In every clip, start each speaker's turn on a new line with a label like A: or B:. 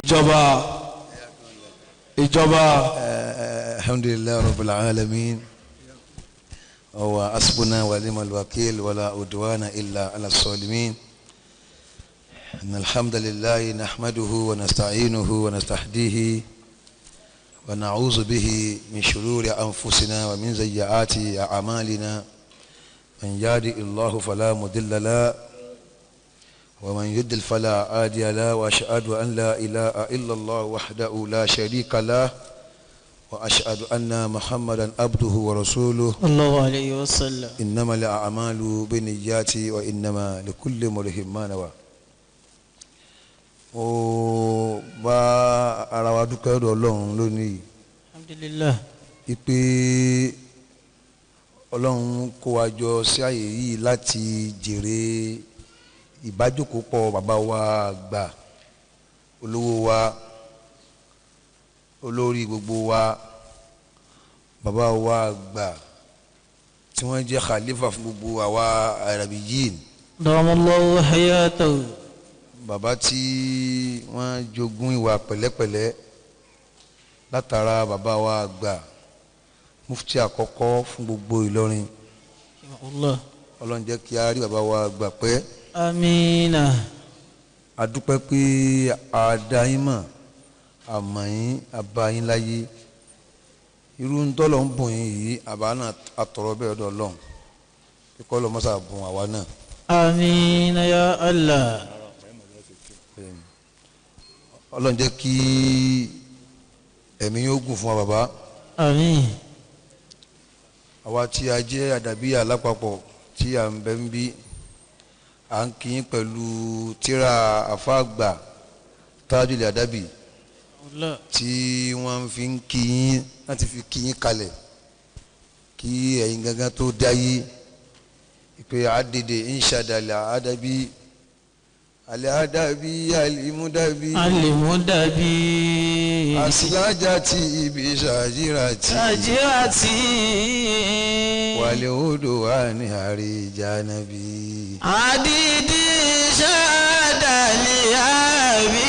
A: Ìjọba, ìjọba.
B: Alhamdulilayi rabbil alamin wa asbuna wa ni'mal wakil wala udwana illa ala salimin. إن الحمد لله نحمده ونستعينه ونستهديه ونعوذ به من شرور أنفسنا ومن سيئات أعمالنا. من يهد الله فلا مضل له ومن يضلل فلا هادي له، وأشهد أن لا إله إلا الله وحده لا شريك له، وأشهد أن محمدا عبده ورسوله
C: صلى الله عليه وسلم.
B: إنما الأعمال بالنيات وإنما لكل امرئ ما نوى. Ó bá ara wa dúpẹ́ ọ̀dọ̀ Ọlọ́run lónìí.
C: Alhamdulillah.
B: Ipe Ọlọ́run kó wa jọ sí àyè yìí láti jèrè ìbájókòópọ̀ bàbá wa àgbà, olówó wa, olórí gbogbo wa, bàbá wa àgbà tí wọ́n jẹ́ khalifa fún gbogbo àwa Arabiyin.
C: Damallahu hayatahu.
B: Bàbá tí wọ́n jogún ìwà pẹ̀lẹ́pẹ̀lẹ́ látara bàbá wa àgbà, mufti àkọ́kọ́ fún gbogbo Ìlọrin.
C: Allah.
B: Ọlọ́run jẹ́ kí a rí bàbá wa àgbà pẹ́.
C: Amina.
B: A dúpẹ́ pé a dá yín mọ̀, àmọ́ yín, a bá yín láyé. Irú ń tọ́lọ̀ ń bùn yín yìí, àbá náà àtọ̀rọ̀ bẹ́ẹ̀ ọ̀dọ̀ Ọlọ́run kíkọ́ lọ́ mọ́sá bùn àwa náà.
C: Amina ya Allah.
B: Ọlọ́run jẹ́ kí ẹ̀mí yóò gùn fún wa bàbá.
C: Àmín.
B: Àwa tí a jẹ́ àdàbíyà lápapọ̀ tí à ń bẹ ń bí, à ń kí yín pẹ̀lú tíra àfáàgbà Tajul Adabi tí wọ́n fi ń kí yín láti fi kí yín kalẹ̀ kí ẹ̀yin gangan tó dáyé ìpè àdèdè ìṣàdàlẹ̀ àdàbí alẹ́ àdàbí alimudabi
C: alimudabi
B: asilaja ti ibi ṣàjírà ti
C: ṣàjírà ti
B: wàlẹ̀ odò wà ní àríjànàbí.
C: àdìdì ṣàdàlẹ̀ àbí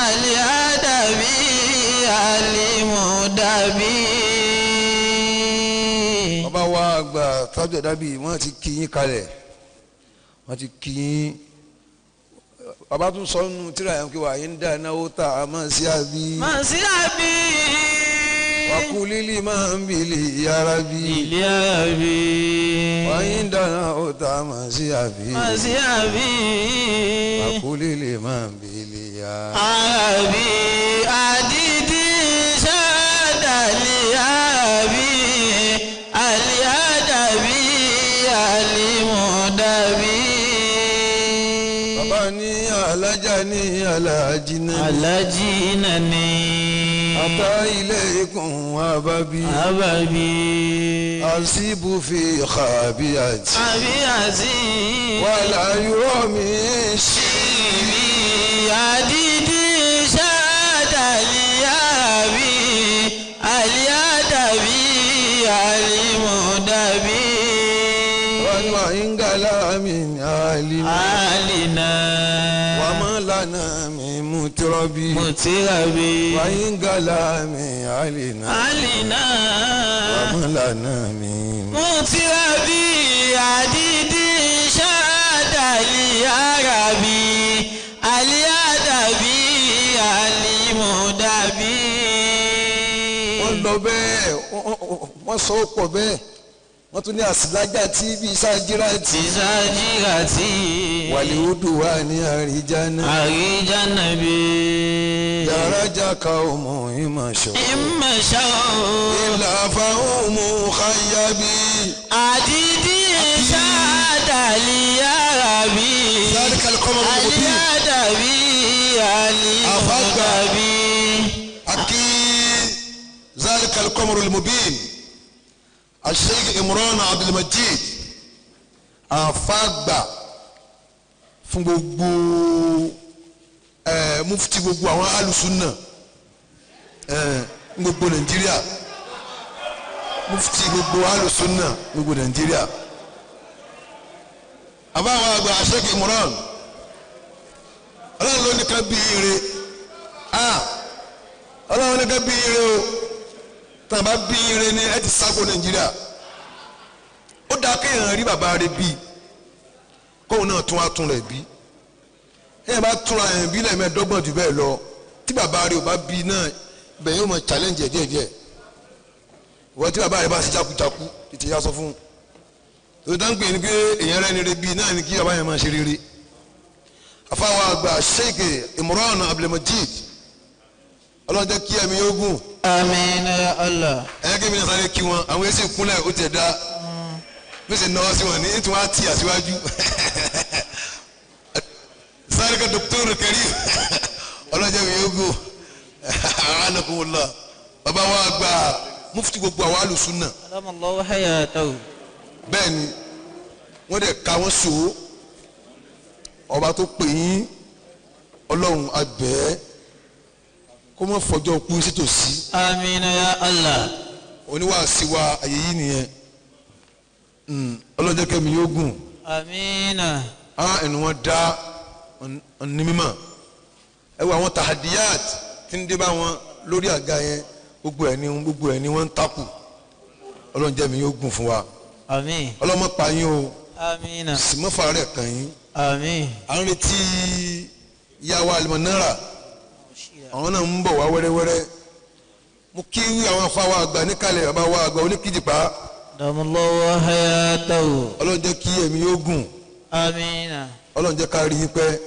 C: alẹ́ àdàbí alimudabi.
B: Bàbá wa àgbà Tajul Adabi wọ́n ti kí yín kalẹ̀, wọ́n ti kí yín. Bàbá tún sọ nínú tíra yẹn kí wà yín dáná ó ta àmọ́ sí àbí.
C: Mọ̀ sí àbí.
B: Wakulili máa ń bìlì yàrá bí.
C: Ìlí àbí.
B: Wà yín dáná ó ta àmọ́ sí àbí.
C: Mọ̀ sí àbí.
B: Wakulili máa ń bìlì yàrá.
C: Àbí àdìdí ṣáàdàlì àbí àlì àdàbí àlìmọ̀dàbí.
B: Bàbá ní alájà ní alájí náà.
C: Alájí náà ni.
B: Ata ilé ikùn àbábí.
C: Àbábí.
B: Àṣìbù fi xàbí àti.
C: Àbí àti.
B: Wàlá yóò mi ṣí.
C: Ṣìbí àdìdí ṣáàdàlì àbí àlì àdàbí àlìmọ̀dàbí.
B: Wọ́n wà ń gàlá mi ní àlìmọ́.
C: Àlìnà.
B: Wàmọ́ lànà mi mú tírọ́bì.
C: Mùtíràbí.
B: Wà ń gàlá mi àlìnà.
C: Àlìnà.
B: Wàmọ́ lànà mi.
C: Mùtíràbí àdìdí ṣáàdàlì àràbí àlì àdàbí àlìmọ̀dàbí.
B: Wọ́n lọ bẹ́ẹ̀, wọ́n sọ ó pọ̀ bẹ́ẹ̀, wọ́n tún ní àsìlájà tí bí sájírà tí.
C: Tìṣájírà tí.
B: Wàlíwúdù wà ní àríjánà.
C: Àríjánàbí.
B: Dàrájà ka ọmọ ìmọ̀ ṣọ́.
C: Ìmọ̀ṣọ́.
B: Ìlà fáwọn ọmọ xayábí.
C: Àdìdí ṣáàdàlì àràbí.
B: ذلك القمر
C: Àlì
B: المبين.
C: àdàbí àlìmọ̀dàbí.
B: أكي ذلك القمر المبين الشيخ إمران عبد المجيد àfàgbà fún gbogbo ẹ mufti gbogbo àwọn alùsùnà ẹ gbogbo Nàìjíríà, mufti gbogbo alùsùnà gbogbo Nàìjíríà, àbáwọn àgbà Sheikh Imran, Ọlọ́run ló ní ká bí ire. Ọlọ́run ní ká bí ire o, tá a bá bí ire ni ẹ ti sáko Nàìjíríà. Ó dáa kéèyàn rí bàbá rẹ bí, kóun náà tún á tún rẹ̀ bí. Èèyàn bá túnra ẹ̀ bí lẹ́ẹ̀mẹ́ẹ̀dọ́gbọ̀n jù bẹ́ẹ̀ lọ, tí bàbá rẹ ò bá bí náà, bẹ́ẹ̀ yóò mọ challenge ẹ̀ díẹ̀díẹ̀. Ìwọ tí bàbá rẹ bá ṣe jákujáku, tètè yá sọ fún un. Tó dá ń pè ní pé èèyàn rẹ ni rẹ bí náà ni kí bàbá yẹn máa ṣe rere. Afáwọn àgbà Sheikh Imran Abdulmajid, Ọlọ́run jẹ́ kí ẹ̀mí yóò gùn.
C: Àmín ya Allah.
B: Ẹ̀yẹ́ kí mi náà sáré kí wọn, àwọn èsì kúnlẹ̀ ó tiẹ̀ dá bí ó ṣe náwó sí wọn ní tí wọ́n á tì àtiwájú. Sáré ka Dr. Karim, Ọlọ́run jẹ́ mi yóò gùn. Anakumula bàbá wa gba mufti gbogbo àwọn alùsùnà.
C: Adamallahu hayatahu.
B: Bẹ́ẹ̀ ni wọ́n dẹ̀ ka wọ́n so ọba tó pè yín, Ọlọ́run abẹ́ kó má fọjọ́ kú sítòsí.
C: Àmín ya Allah.
B: Oníwàásí wa àyè yìí nìyẹn. Ọlọ́run jẹ́ kẹ́mi yóò gùn.
C: Àmín.
B: Á ẹnu wọn dá ní mímọ́. Ẹ wo àwọn tahadiyat tí ń dé bá wọn lórí àga yẹn, gbogbo ẹ̀ ni wọ́n ń takù. Ọlọ́run jẹ́ mi yóò gùn fún wa.
C: Àmín.
B: Ọlọ́run má pa yín o.
C: Àmín.
B: Sìmọ́fà rẹ̀ kàn yín.
C: Àmín.
B: À ń retí ìyàwó Alimanara, àwọn náà ń bọ̀ wá wẹ́rẹ́wẹ́rẹ́. Mo kí àwọn afáwa àgbà níkàlẹ̀, bàbá wa àgbà oníkìjìpá.
C: Adamallahu hayatahu.
B: Ọlọ́run jẹ́ kí ẹ̀mí yóò gùn.
C: Àmín.
B: Ọlọ́run jẹ́ ká rí yín pẹ́,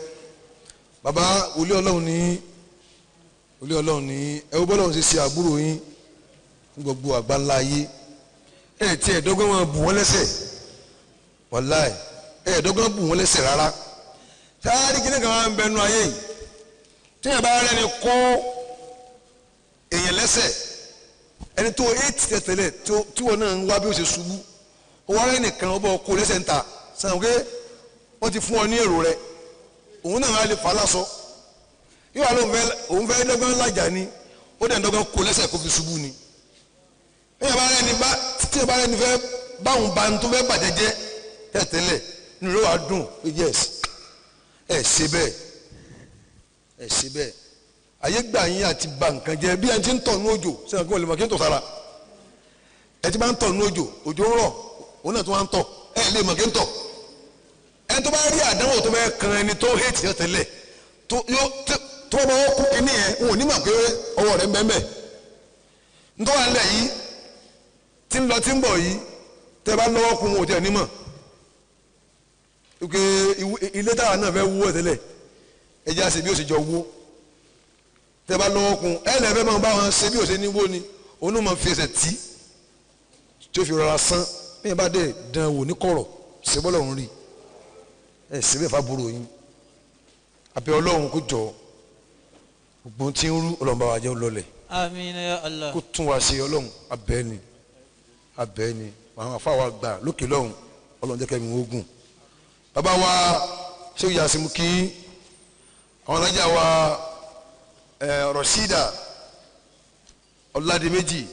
B: bàbá wòlíì Ọlọ́run ní, wòlíì Ọlọ́run ní. Ẹ wo bọ́lọ́run ṣe ṣe àbúrò yín ní gbogbo àgbáńlá ayé. Ẹ tí ẹ dọ́gbọ́n máa bù wọ́n lẹ́sẹ̀, wàláì ẹ dọ́gbọ́n bù wọ́n lẹ́sẹ̀ rárá. Sáárì kí ni kàn máa ń bẹnu ayé yìí tí yẹn bá rẹ́ni kó èèyàn lẹ́sẹ̀, ẹni tó eight tẹ̀tẹ̀lẹ̀ tí wọn náà ń wá bí ó ṣe ṣubú, ó wá rẹ́ nìkan ó bọ̀ kó lẹ́sẹ̀ ń ta sàn pé wọ́n ti fún ọ ní èrò rẹ, òun náà wá lè fà á lásọ yóò wá lóun fẹ́, òun fẹ́ dọ́gbọ́n lájà ni, ó dẹ̀ ń dọ́gbọ́n kó lẹ́sẹ̀ kó fi ṣubú ni. Bí yẹn bá rẹ́ni bá tí yẹn bá rẹ́ni fẹ́ báwọn ba ní tó fẹ́ bàjẹ́ jẹ́ tẹ̀tẹ̀lẹ̀, nínú ló wàá dùn pé yes, ẹ ṣe bẹ́ẹ̀, ẹ ṣe bẹ́ẹ̀. Ayé gbà yín àti ba nǹkan jẹ́ bí ẹni tí ń tọ̀ ní òjò sẹ́wọ̀n kí wọ́n lè mọ̀ kí ń tọ̀ sára. Ẹ ti bá ń tọ̀ ní òjò, òjò ń rọ̀, òun náà tó wá ń tọ̀, ẹ lè mọ̀ kí ń tọ̀. Ẹni tó bá rí àdánwò tó fẹ́ kan ẹni tó hate yẹn tẹ́lẹ̀, tó yóò tó bá wọ́n kú kínní yẹn, wọn ò ní mọ̀ pé ọwọ́ rẹ̀ ń bẹ́ẹ̀ bẹ́ẹ̀. Ntọ́wà ńlẹ̀ yìí tí ń lọ tí ń bọ̀ yìí, tẹ́ bá lọ́wọ́ kún, wọn ò tẹ̀ ní mọ̀ ilé táwa náà fẹ́ wú ẹ̀ tẹ́lẹ̀. Ẹ jẹ́ àṣẹ bí ó ṣe jọ wó. Tẹ́ bá lọ́wọ́ kún ẹ lẹ́fẹ̀ẹ́ máa bá wọn ṣe bí ó ṣe ní wó ni, òun náà máa fi ẹsẹ̀ tí tí ó fi rọra sán. Bí yẹn bá dẹ̀ dán wò ní kọ̀rọ̀, ṣe bọ́lọ̀ ń rí ẹ síbẹ̀ fábúrò yín. Àbẹ̀ Ọlọ́run kó jọ, gbogbo tí ń rú, Ọlọ́run bá wa jẹ́ lọlẹ̀.
C: Àmín ya Allah.
B: Kó tún wa ṣe. Ọlọ́run abẹ́ ni, abẹ́ ni. Àwọn afáwa gbà lókè lọ́hùn, Ọlọ́run jẹ́ kẹ́mi ogun. Bàbá wa ṣé yasimu kí àwọn alájà wa Rọ̀ṣídà Ọ̀làdìmẹ́jì,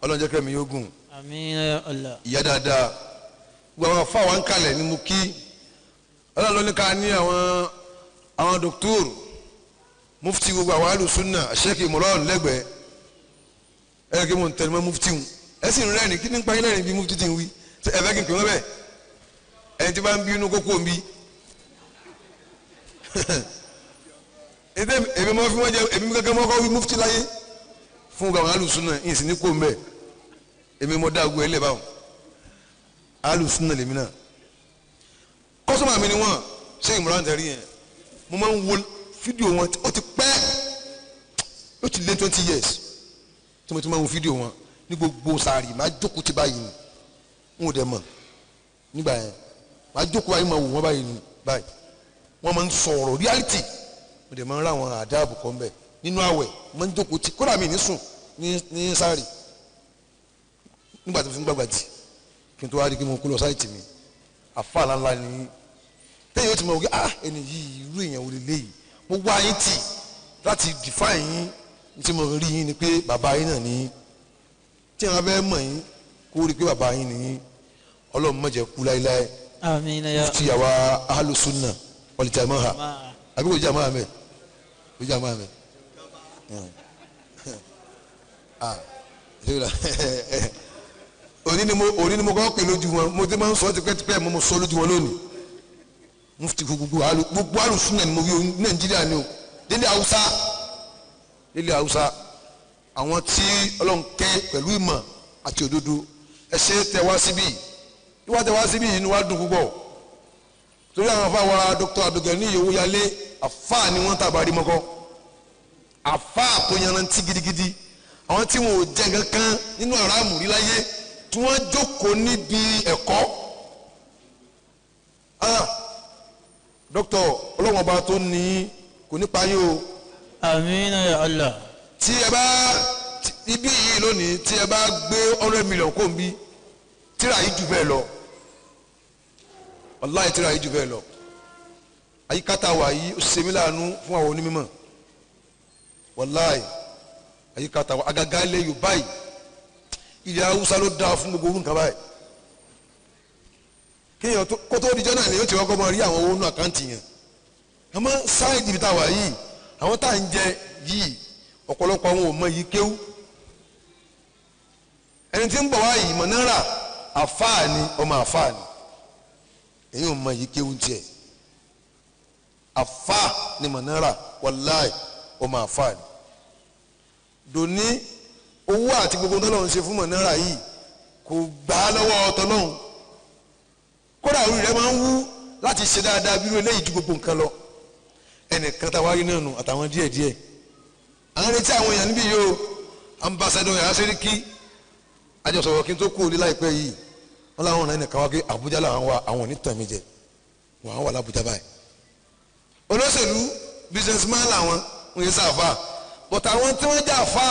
B: Ọlọ́run jẹ́ kẹ́mi ogun.
C: Àmín ya Allah.
B: Ìyá dáadáa, gbogbo àwọn afáwa ń kalẹ̀ ni mo kí. Ọlọ́run ló ní ká ní àwọn dòkítọ́rù mufti gbogbo àwọn alùsùnà Sheikh Imran lẹ́gbẹ̀ẹ́. Ẹ kí mo ń tẹnumọ́ mufti ń, ẹ sì ń rẹ́rìn. Kí ní pa yín lẹ́rìn bí mufti ti ń wí? Ẹ fẹ́ kí n pè wọ́n bẹ́ẹ̀? Ẹni tí bá ń bínú kókó ń bí èmi mọ́ fi wọ́n jẹ. Èmi gẹ́gẹ́ mọ́ kọ́ wí mufti láyé fún gbogbo àwọn alùsùnà yìí sì ní kó ń bẹ̀. Èmi mọ́ dáàgó ẹ lẹ́ báwọn alùsùnà lèmi náà, customer mi ni wọ́n. Sheikh Imran tẹ̀rí yẹn, mo máa ń wo fídíò wọn, ó ti pẹ́, ó ti lé 20 years tí mo ti máa ń wo fídíò wọn ní gbogbo sàárì. Máa jókòó ti báyìí ni, n ò dẹ̀ mọ̀ nígbà yẹn. Máa jókòó báyìí, máa wò wọ́n báyìí ni báyìí. Wọ́n máa ń sọ̀rọ̀ reality, mo dẹ̀ máa ń rà àwọn àdáàbò kan bẹ̀ nínú àwẹ̀. Mo máa ń jókòó ti, kódà mi ní sùn ní sàárì nígbà tó fi ń gbàgbà jì kí n tó wá rí kí mo kó lọ site mi. Àfa ńlá ni tẹ́yìn ó ti mọ̀ wípé, ah, ẹni yìí, irú èèyàn wò lè léyìí? Mo wá yín tì láti define yín. Tí mo rí yín ni pé bàbá yín náà ní tí àwọn abẹ́ mọ̀ yín kó rí pé bàbá yín ní. Ọlọ́run má jẹ́ kú láéláé.
C: Àmín ya.
B: Ti àwa ahlus sunna wal jamaa, àbí kò jamaa mẹ́, kò jamaa mẹ́. Òní ni mo kọ́ pè lójú wọn, mo ti máa ń sọ tipẹ́tipẹ́, mo sọ lójú wọn lónìí. Mufti gbogbo alùsùn náà ni mo wí o, Nàìjíríà ni o, délé Haúsá, délé Haúsá, àwọn tí Ọlọ́run kẹ́ pẹ̀lú ìmọ̀ àti òdodo. Ẹ ṣe tẹ wá síbí, ìwà tẹ wá síbí inú wa dùn púpọ̀ torí àwọn afa wa Dr. Abdulgani Owóyalé, afa ni wọ́n tàbá rí mọ́kọ́, afa tó yanrantí gidigidi, àwọn tí wọn ò jẹ kankan nínú aráàmù rí láyé, tí wọ́n jókòó níbi ẹ̀kọ́. Dr. Ọlọ́run ọba tó ní kò ní parí o.
C: Àmín ya Allah.
B: Tí ẹ bá ibi yìí lónìí, tí ẹ bá gbé 100 million kó n bí tíra yìí jù bẹ́ẹ̀ lọ, wàláhì tíra yìí jù bẹ́ẹ̀ lọ. Àyíká tá a wà yìí ó ṣe mí láàánú fún àwọn onímọ̀, wàláhì àyíká tá a wà àgàgà ilẹ̀ Yorùbá yìí, ilẹ̀ Haúsá ló dáa fún gbogbo nǹkan báyìí. Kéèyàn kó tó dijọ́ náà ni yóò ti kọ́kọ́ máa rí àwọn owó nínú àkáǹtì yẹn. Àmọ́ sáìdì ibi tá a wà yìí, àwọn tá à ń jẹ yìí, ọ̀pọ̀lọpọ̀ àwọn ò mọ yìí kéwú. Ẹni tí ń bọ̀ wá yìí mọ̀ náírà àfáà ni, ọmọ àfáà ni, èyí ò mọ yìí kéwú tiẹ̀. Àfáà ni mọ̀ náírà, wàláì ọmọ àfáà ni. Dòní owó àti gbogbo tọ́lọ́run ṣe fún mọ̀ náírà yìí kò gbà á lọ́wọ́ tọ́lọ́run. Kódà orí rẹ̀ máa ń wú láti ṣe dáadáa bí irú eléyìí ju gbogbo nǹkan lọ. Ẹnìkan tá a wá rí náà nù àtàwọn díẹ̀ díẹ̀. À ń retí àwọn èèyàn níbí yìí o. Ambassadọ yàrá sẹ́ríkì àjọsọ̀rọ̀ kí n tó kú òní láìpẹ́ yìí, wọ́n láwọn ọ̀nà ẹnìkan wá pé Àbújá làwọn wà, àwọn ò ní tàn mí jẹ, wọ́n wà lábújá báyìí. Olóṣèlú businessman làwọn ń yẹ sáfà, but àwọn tí wọ́n jẹ́ àfà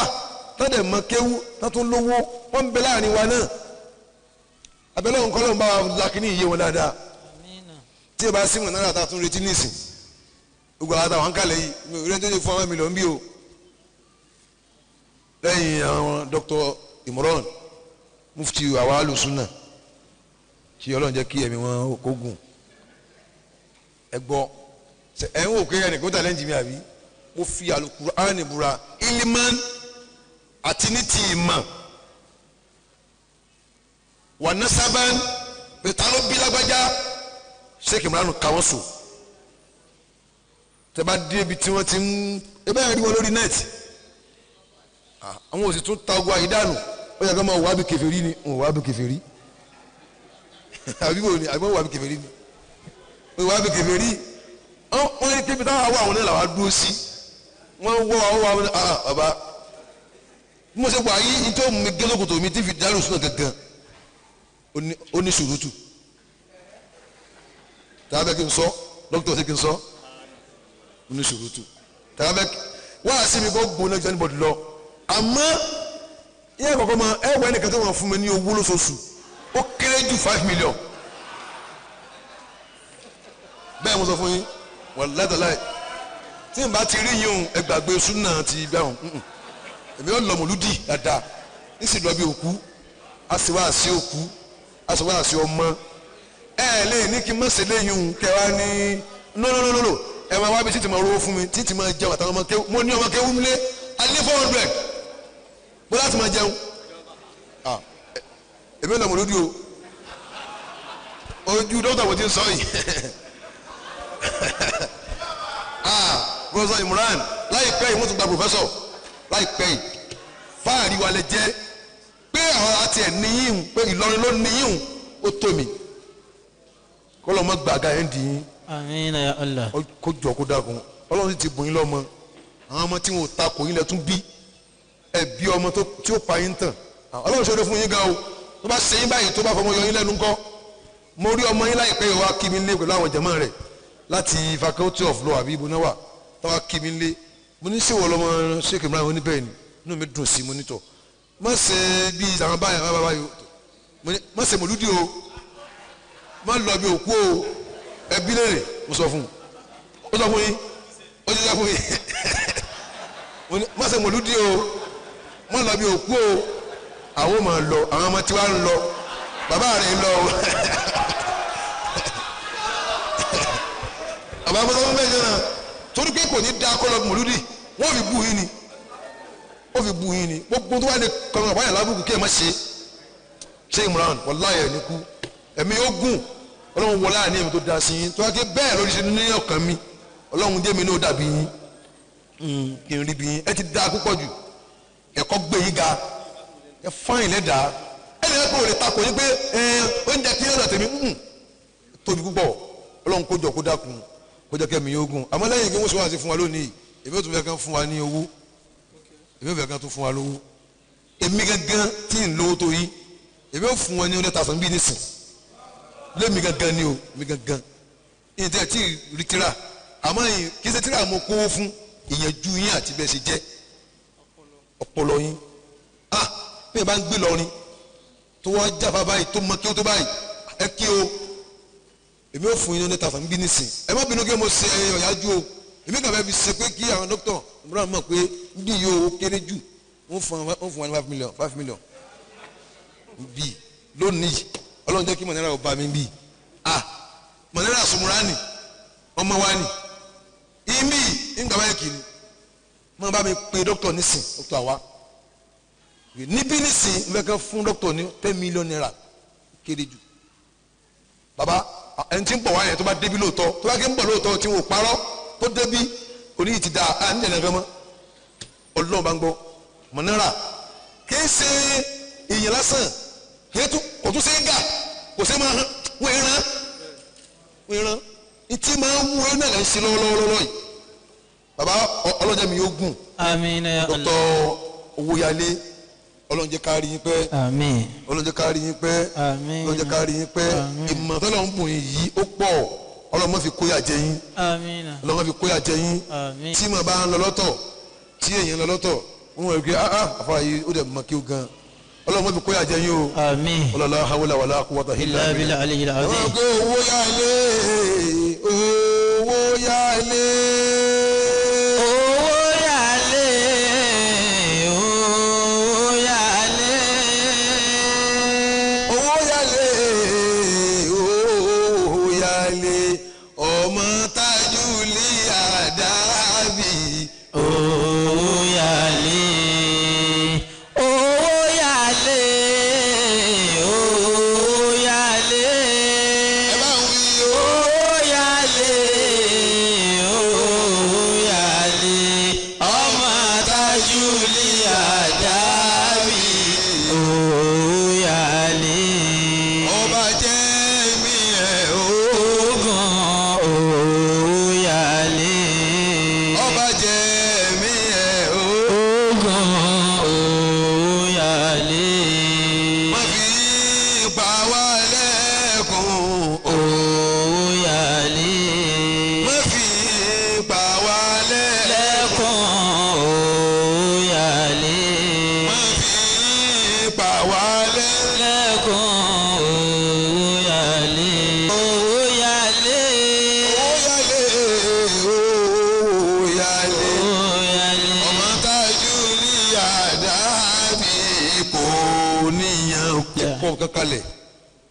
B: tán dẹ̀ mọ kéwú tán tún lówó, wọ́n ń bẹ láàrin wa náà. Abẹ́lẹ́ òun kọ́lọ́n bá wa lakini iye wọn dáadáa. Tí o bá símù náírà tá a tún retí nísìn, gbogbo àwọn àtàwọn kàlẹ́ yìí mi ò rí ẹni tó lè fún àwọn mílíọ̀nù bí o. Lẹ́yìn àwọn Dr. Imran mufti àwa alùsùnà tí Ọlọ́run jẹ́ kí ẹ̀mí wọn kó gùn. Ẹ gbọ́ ẹ ń wò pé ẹnì kó tà lẹ́yìn mi àbí mo fi Al-Qur'ani búra iliman àti ní ti ìmọ̀ wà nasaban pé ta ló bí lágbájá, Sheikh Imran kàwọn sùn. Tẹ bá dé ibi tí wọ́n ti ń ẹ bá rí wọn lórí nẹ́ẹ̀tì, àwọn òsì tún ta ogun àyídànù. Ó yẹ kó máa wà bí kèfèrí ni, wọn wà bí kèfèrí àbí wò ni, àbí wọn wà bí kèfèrí ni, wọn wà bí kèfèrí. Wọn ní kébi táwọn àwọn àwọn náà làwọn dúró sí, wọn wọ àwọn àwọn ah bàbá bí mo ṣe wà yí ní tó mi gẹ́lókòtò mi tí fi dálò sínú gangan ó ní sùúrùtù. Tàbí bẹ́ẹ̀ kí n sọ dókítà ṣe kí n sọ ó ní sùúrùtù. Tàbí bẹ́ẹ̀ wá sí mi kó gbóná jẹ́ níbọ̀dì lọ. Àmọ́ yẹ́n kọ̀ọ̀kan ma ẹ wọ ẹnìkan tó wọ́n fún mi ní owó lóṣooṣù ó kéré jù 5 million. Bẹ́ẹ̀ mo sọ fún yín, wallahi tallahi, tí n bá ti rí yín o ẹ gbàgbé súnà ti gbà wọn. Èmi ò lọ mọ̀lúdì dáadáa, ń sì lọ bí òkú, a sì wá sí òkú, a sì wá sí ọmọ. Ẹ lè ní kí n má ṣe léyìn o kẹ wá ní nólólólólò ẹ máa wá bí títí máa rówó fún mi, títí máa jẹun àtàwọn ọmọ kéwú. Mo ní ọmọ kéwú nílé alẹ́ 400 bó láti máa jẹun. Èmi ò lọ mọ̀lúdì o, ojú dókítà mo ti ń sọ yìí. Professor Imran láìpẹ́ yìí wọ́n tún gba professor láìpẹ́ yìí. Fáàrí wa lè jẹ́ pé àwọn àti ẹ̀ níyìn pé Ìlọrin ló níyìn ó tó mi kọ́lọ́ mọ́ gbàgà ẹ̀ ń dì yín.
C: Àmín ya Allah.
B: Kó jọ kó dákun, Ọlọ́run sì ti bùn yín lọ́mọ. Àwọn ọmọ tí wọn ò ta kò yín lẹ tún bí ẹ bí ọmọ tí ó pa yín tàn. Ọlọ́run ṣe é fún yín gan o, tó bá ṣe yín báyìí tó bá fọmọ yọ yín lẹ́nu ńkọ́. Mo rí ọmọ yín láìpẹ́ yìí wá kí mi lé pẹ̀lú àwọn jẹ̀mọ́ rẹ̀ láti faculty of law àbí ibo náà wà táwa kí mi lé. Mo ní ṣèwọ lọmọ Sheikh Imran oníbẹ̀ẹ́ ni, inú mi dùn sí mo nítọ̀ má ṣe bí àwọn báyìí àwọn báyìí mo ní má ṣe mòlúdì o, má lọ bí òkú o, ẹbí lèrè. Mo sọ fún un, ó sọ fún yín, ó ti sọ fún yín. Mo ní má ṣe mòlúdì o, má lọ bí òkú o, àwọn máa lọ, àwọn ọmọ tiwa ń lọ, bàbá rẹ̀ ń lọ o. Bàbá mọ́tò fún bẹ́ẹ̀ náà torí pé kò ní da kọ́ lọ mòlúdì wọ́n fi bú yín ni. Ó fi bu yín ni gbogbo tó wà ní kọ́nà àbáyà lábùkù kí ẹ má ṣe ṣé Imran wàláyé ẹ̀ ní kú ẹ̀mí ó gùn ọlọ́run wọlé àní ẹ̀mí tó da sí yín tó wá ké bẹ́ẹ̀ lórí ṣe ní ọkàn mi ọlọ́run jẹ́ mi ní ó dàbí yín kí n rí bí yín ẹ ti da púpọ̀ jù ẹ̀kọ́ gbé yín ga ẹ fáyìn lẹ́dàá ẹ lè kó lè takò yín pé ẹ oúnjẹ kí lọ́dọ̀ tèmi tóbi púpọ̀ ọlọ́run kó jọ kó dákun kó jẹ́ kẹ́mi yóò gùn àmọ́ lẹ́yìn kí wọ́n sọ wá sí fún wa lónìí èmi ò tún fẹ́ kán fún wa ní owó èmi ò fẹ́ kán tún fún wa lówó èmi gangan tí ń lówó tó yín èmi ò fún wọn ní 100,000 bíi nísìn lémi gangan ni o èmi gangan ìyẹn tí a ti rí tíra àmọ́ kì í ṣe tíra mo kówó fún ìyẹnjú yín àti bẹ́ẹ̀ ṣe jẹ́ ọpọlọ yín ah bí ẹ bá ń gbé lọrin tó wá jáfa báyìí tó mọ kí ó tó báyìí ẹ kí o èmi ò fún yín ní 100,000 bí nísìn ẹ má bínú kí mo ṣe ọ̀yájú o èmi kàn fẹ́ fi ṣe pé kí àwọn dókítà mìíràn mọ̀ pé bí yóò kéré jù wọ́n fún wa ní 5 million 5 million bí lónìí ọlọ́run jẹ́ kí mọ̀nẹ́rà ọba mi bí ah mọ̀nẹ́rà sùmùránì ọmọ wa ni ìmí ìgbà báyìí kiri mọ̀ bá mi pe dókítà nísìn dókítà wa níbí nísìn n fẹ́ kàn fún dókítà ní ₦10 million kéré jù baba ẹni tí ń bọ̀ wá yẹn tó bá débi lóòótọ́ tó bá ké ń bọ̀ lóòótọ́ tí wọ́n parọ́ tó débi oníyìí ti da à ń jẹ̀nà gan mọ́ ọlọ́run bá ń gbọ́ mọ̀nẹ́rà kìí ṣe èèyàn lásán kìí tún kò tún ṣe é gà kò ṣe máa hàn wọ́n ìran wọ́n ìran ntí máa ń wú ẹ náà lẹ́ ń ṣe lọ́wọ́lọ́wọ́ yìí baba ọlọ́jà mi yóò gùn.
C: Àmín ya Allah.
B: Dr. Owóyálé ọlọ́run jẹ́ ká rí yín pẹ́.
C: Àmín.
B: Ọlọ́run jẹ́ ká rí yín pẹ́.
C: Àmín.
B: Ọlọ́run jẹ́ ká rí yín pẹ́.
C: Àmín.
B: Ìmọ̀ tọ́lọ̀ ń bùn yín yìí ó pọ̀ ọlọ́run má fi kóyà jẹ yín.
C: Àmín.
B: Ọlọ́run má fi kóyà jẹ yín.
C: Àmín.
B: Tí mo bá ń lọ lọ́tọ̀ tí èèyàn lọ lọ́tọ̀ wọ́n wọ̀ pé ah ah àfa yìí ó dẹ̀ mọ̀ kí ó gan ọlọ́run má fi kóyà jẹ yín o.
C: Àmín.
B: Ọlọ́lá hawla wàlá quwwata illa
C: Illa
B: billah.
C: billahi aliyyil
B: Àwọn
C: azim.
B: ọ̀gá owó yá lé owó yá lé.
C: Owó yálé, owó yálé.
B: Owó yálé owó yálé ọmọ tajúlé àdábì.
C: Owó yálé, owó yálé, owó yálé.
B: Ẹ bá ń wí o.
C: Owó yálé, owó yálé, ọmọ tajúlé àdábì. Owó yálé.
B: Ọba jẹ́ mi ẹ̀ o.
C: Ogun òòyàlé.
B: Ọba jẹ́ mi ẹ̀ o.
C: Ogun òòyàlé.
B: Má fi pa wá lẹ́kùn o.
C: Òòyàlé.
B: Má fi pa wá lẹ́kùn.
C: Lẹ́kùn òòyàlé.
B: Má fi pa wá lẹ́kùn.
C: Lẹ́kùn òòyàlé. Òòyàlé.
B: Owó yálé owó yálé.
C: Òòyàlé.
B: Ọmọ tájú ní àdábì kò níyàn. Kọ́ kankanlẹ̀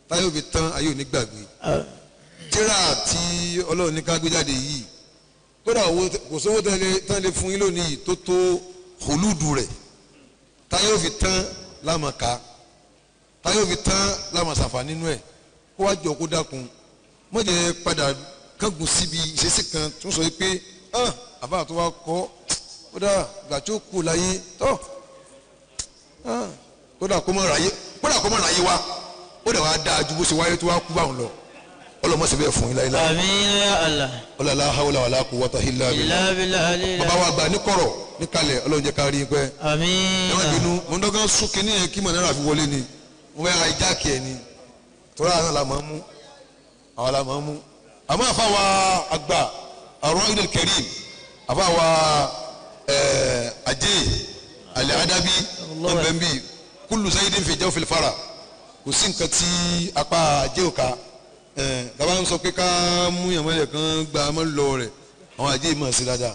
B: táyọ̀ fi tán ayé ò ní gbàgbé. Tíra tí ọlọ́run ní ká gbé jáde yìí kódà owó kò sówó tán lè fún yín lónìí yìí tó tó hòlúdù rẹ̀ táyọ̀ fi tán lámàká táyọ̀ fi tán lámàṣàfà nínú ẹ̀ kó wá jọ kó dákun mọ̀jẹ̀ padà kángun síbi ìṣesí kan tó sọ pé ah àbá tó wá kọ́ kódà ìgbà tí ó kú láyé tọ́ ah kódà kó mọ̀ ráyé kódà kó mọ̀ ráyé wá ó dẹ̀ wá dáa ju bó ṣe wáyé tó wá kú báwọn lọ ọlọmọ sì bẹ́ẹ̀ fún yín láyé
C: Àmín ya Allah.
B: ọlọlá hawla wàlá quwwata illa billah.
C: Illa billahi aliyyil
B: Bàbá wa gbà ní kọ̀rọ̀ níkàlẹ̀ ọlọ́run jẹ́ ká rí i pẹ́.
C: Àmín.
B: Ẹ má bínú mo ń dọ́gán sún kínní yẹn kí mọ̀ náírà fi wọlé ni mo fẹ́ ra ìjáàkì ẹ̀ ni torí àwọn la máa ń mú àwọn la máa ń mú. Àmọ́ àfa wa àgbà àrùn ilẹ̀ karim àfa wa ajé alẹ́ adabi ọ̀bẹ̀nbí kullu sayyidin fi jawfil fara kò sí nǹkan tí apá ajé ò ká gaba ń sọ pé ká mú yàn mọ́lẹ̀ kan gba mọ́ lọ rẹ̀ àwọn ajé yìí mọ̀ sí dáadáa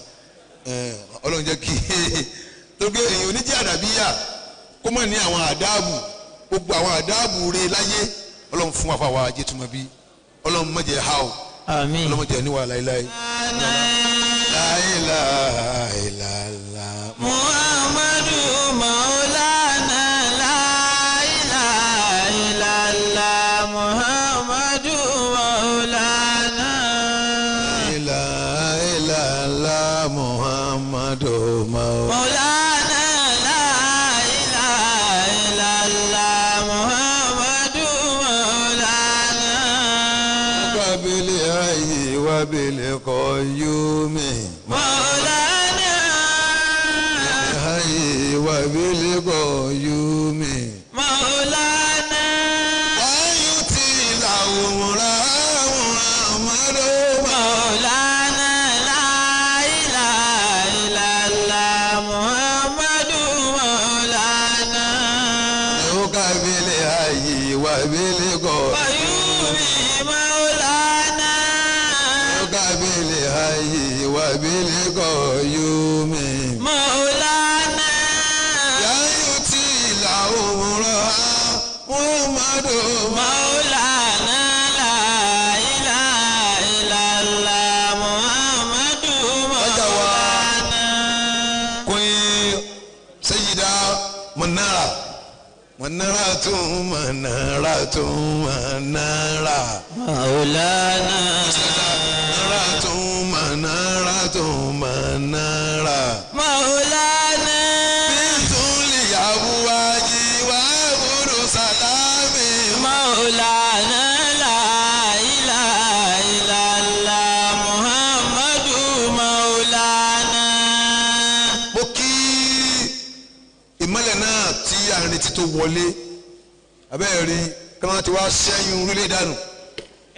B: ọlọ́run jẹ́ kí tó gbé èyàn oníjẹ́ àdàbíyà kó mọ̀ ní àwọn àdáàbù gbogbo àwọn àdáàbù rẹ̀ láyé ọlọ́run fún wa fáwọn ajé túmọ̀ bí ọlọ́run má jẹ́ ha o.
C: Àmín.
B: Ọlọ́run má jẹ́ níwà láéláé. La ilaha illallah.
C: Muhammadu.
B: بالحي وبالقيوم.
C: مولانا.
B: بالحي وبالقيوم.
C: مولانا.
B: ويؤتي الأمر محمد.
C: مولانا لا إله إلا الله محمد مولانا.
B: بالحي وبالقيوم.
C: ويومي مولانا.
B: بالحي وبالقيوم.
C: مولانا.
B: يؤتي الأمر محمد.
C: مولانا لا إله إلا الله محمد مولانا.
B: Queen Sayyida Manara Manara tún Manara tún Manara.
C: مولانا.
B: Manara tún Manara tún Manara.
C: مولانا.
B: Bíntún lè yàwó wájí wá wúrò sálámì.
C: مولانا لا إله إلا الله محمد مولانا.
B: Mo kí ìmọ̀lẹ̀ náà tí à ń retí tó wọlé abẹ́rẹ́ rí kí wọ́n ti wá ṣẹ́yún orílẹ̀ dànù,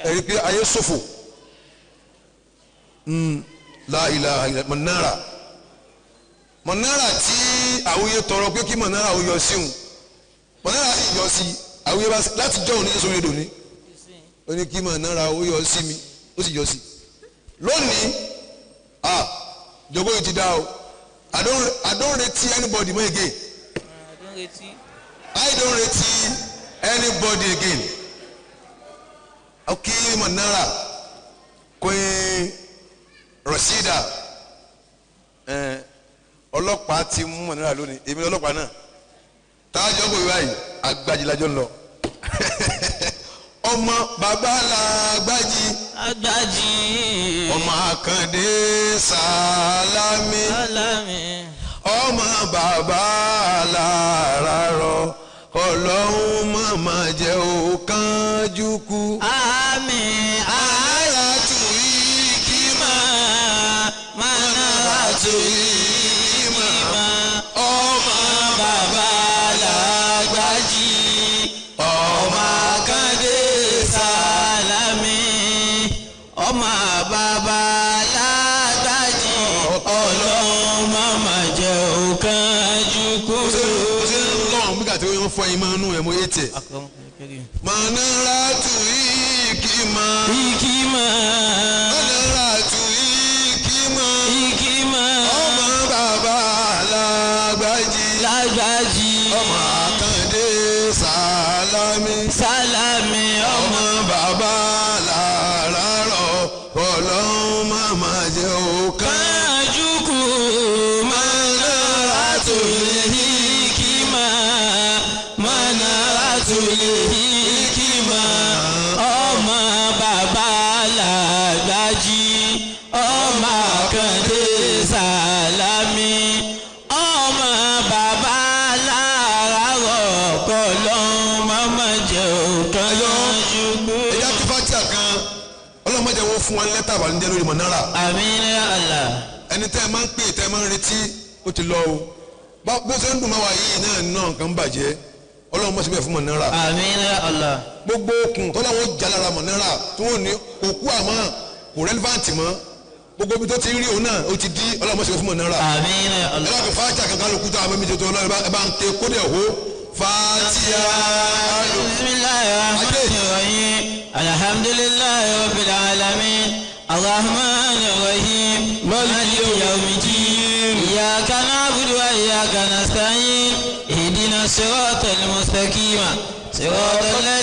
B: ẹ̀rí pé ayé ṣòfò. La ilaha illa Manara Manara tí àwòye tọrọ pé kí Manara ó yọ sí òun, Manara sì yọ sí àwòye bá láti jọ́ òní sórí odò ní ó ní kí Manara ó yọ sí mi, ó sì yọ sí lónìí. Ah, jọ̀gbọ́n yìí ti dá o. I don't retí anybody more again. I don't retí anybody again. Ok, Manara Queen Rasida, ọlọ́pàá ti mú Manara lónìí. Èmi ọlọ́pàá náà tájọ́ kò wáyé agbájí lájọ́ ń lọ, ọmọ bàbá làgbájí.
C: Agbájí.
B: Ọmọ Àkàndé Sàlámì.
C: Sálámì.
B: Ọmọ bàbá làrárọ, Ọlọ́run mọ̀mọ́ jẹ́ ó kánjú kú.
C: Àmín.
B: Ara tù í
C: Àmà. Manara
B: tù í mọ̀ ọmọ
C: bàbá làgbájí.
B: Ọmọ
C: Àkàndé Sálámì. Ọmọ bàbá làgbájí. Ọlọ́run màmá jẹ́ ó kánjú kú.
B: Ó ṣe ń lọ́rùn bí kàtí wọ́n fọ ìmọ̀ inú ẹ̀ mọ́ yé tiẹ̀. Manara tù í kí mọ̀.
C: Ìkímà.
B: Manara tù í kí mọ̀.
C: Ìkímà.
B: Ọmọ bàbá làgbájí.
C: Làgbájí.
B: Ọmọ Àkàndé Sàlámì.
C: Sálámì ọmọ.
B: Ọmọ bàbá làrárọ̀, Ọlọ́run màmá jẹ́ òkàn.
C: Kájúkú manaratul hikima, manaratul hikima, ọmọ bàbá làgbájí, ọmọ Àkàndé Sàlámì, ọmọ bàbá làrárọ̀, kọlọ́n màmá jẹ́ òkànjúkú.
B: Ẹ̀yà kí fatia kan, ọlọ́mọdé wo fún wa lẹ́tà àbànújẹ́ lórí Manara.
C: Àmín ya Allah.
B: Ẹni tẹ́ ẹ máa ń pè, tẹ́ ẹ máa ń retí, ó ti lọ o. Bó ṣe ń dùn máa wà yìí náà náà nǹkan ń bàjẹ́, Ọlọ́run mọ̀ síbẹ̀ fún Manara.
C: Àmín ya Allah.
B: Gbogbo okùn tọ́lọ́wọ́ jalara Manara tí wọ́n ní kò kú àmọ́ kò relevant mọ́, gbogbo ibi tó ti rí òun náà ó ti di, Ọlọ́run mọ̀ síbẹ̀ fún Manara.
C: Àmín ya
B: Ẹ
C: Allah.
B: bá fi fatia kankan ló kú tó àwọn mímí tuntun, Ọlọ́run ẹ bá ń ké kódẹ̀ hó fatia.
C: بسم الله الرحمن الرحيم، الحمد لله رب العالمين، الرحمن الرحيم، مالك يوم الدين، إياك نعبد وإياك نستعين، اهدنا الصراط المستقيم، صراط الذين